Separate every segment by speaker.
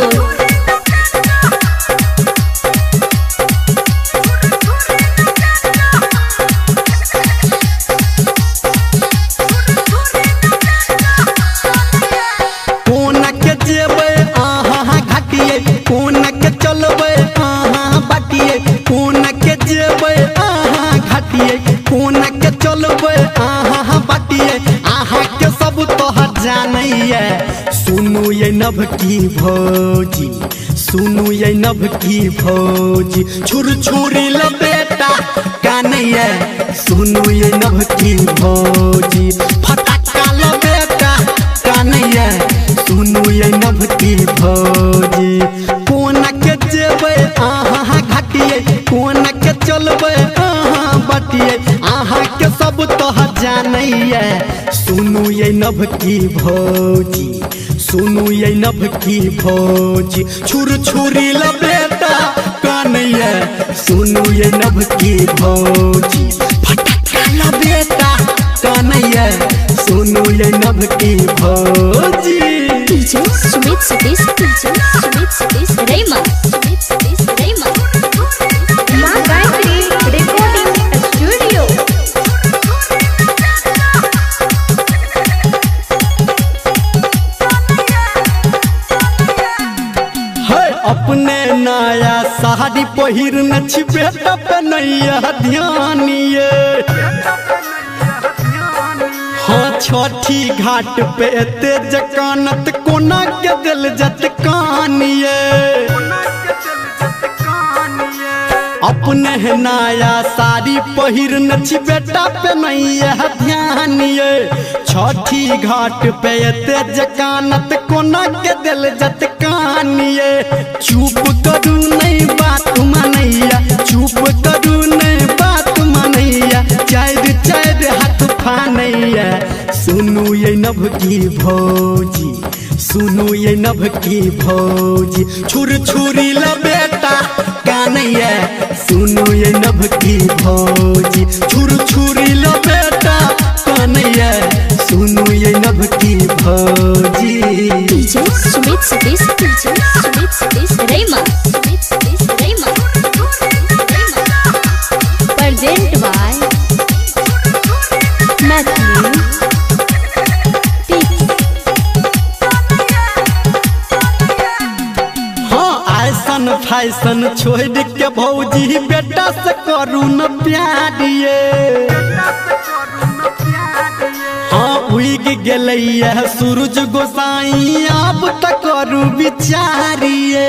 Speaker 1: मुजफ्फरपुर।
Speaker 2: कोना के जेबै अहाँ घाटिए, कोना के चलबै अहाँ बाटिए, कोना के जेबै अहाँ घाटिए, कोना के चलबै अहाँ बाटिए, अहाँ के सब तोहर जानैया। सुनू ये नवकी भौजी, सुनू ये नवकी भौजी, छुर छुरी लपेटा कानैया। सुनू ये नवकी भौजी, फटाका लपेटा कानैया। सुनू ये नवकी भौजी, कोना के जेबै अहाँ घाटिए, कोना के चलबै अहाँ बटिए, अहाँ के सब तोहर जानैया। सुनू ये नवकी भौजी, सुनू ये नवकी भौजी, छुर छुरी लपेटा कानैया। सुनू ये नवकी भौजी, फटाका लपेटा कानैया। सुनू ये नवकी भौजी।
Speaker 1: DJ Sumit Satish, DJ Sumit Satish Raima, Sumit Satish Raima.
Speaker 3: Maa Gayatri recording studio.
Speaker 2: है अपने नया साड़ी पहिर न छी बेटा पे नैया ध्यान ये। हाँ छठी घाट पे एते जकानत कोना के दिल जत कान ये। अपने नया साड़ी पहिर न छी बेटा पे नैया ध्यान ये। छठी घाट पे एते जकानत कोना के दिल जत कान ये। चुप करू नहीं बात मानैया, चुप करू नहीं बात मानैया, चार चार हाथ फानैया। सुनू ये नवकी भौजी, सुनू ये नवकी भौजी, छुर छुरी लपेटा कानैया। सुनू ये नवकी भौजी, छुर छुरी लपेटा कानैया। सुनू ये नवकी भौजी।
Speaker 1: DJ Sumit Satish, DJ Sumit Satish Raima, Sumit Satish Raima.
Speaker 3: Present by Maithili tips.
Speaker 2: हाँ ऐसन फैसन छोड़ के भौजी बेटा से करू न प्यार ये। हाँ उग गेलैया सूरज गोसाई अब तक करू विचारिए।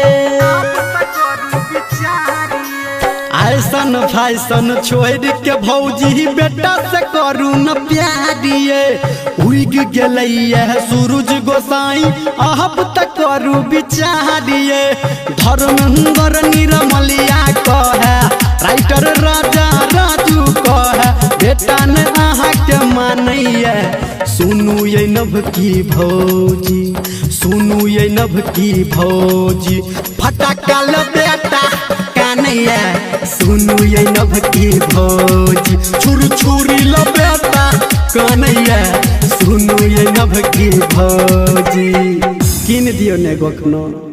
Speaker 2: ऐसन फैसन छोड़ के भौजी बेटा से करू न प्यारिए। उग गेलैया सूरज गोसाई अब तक करू विचारिए। धर्मेंद्र निर्मलिया कहे, राइटर राजा राजू कहे, बेटा ने अहाँ के मानैया। सुनू ये नवकी भौजी, सुनू ये नवकी भौजी, फटाका लपेटा कानैया। सुनू ये नवकी भौजी, छुर छुरी लपेटा कानैया। सुनू ये नवकी भौजी, किन दियो ने गोखनो।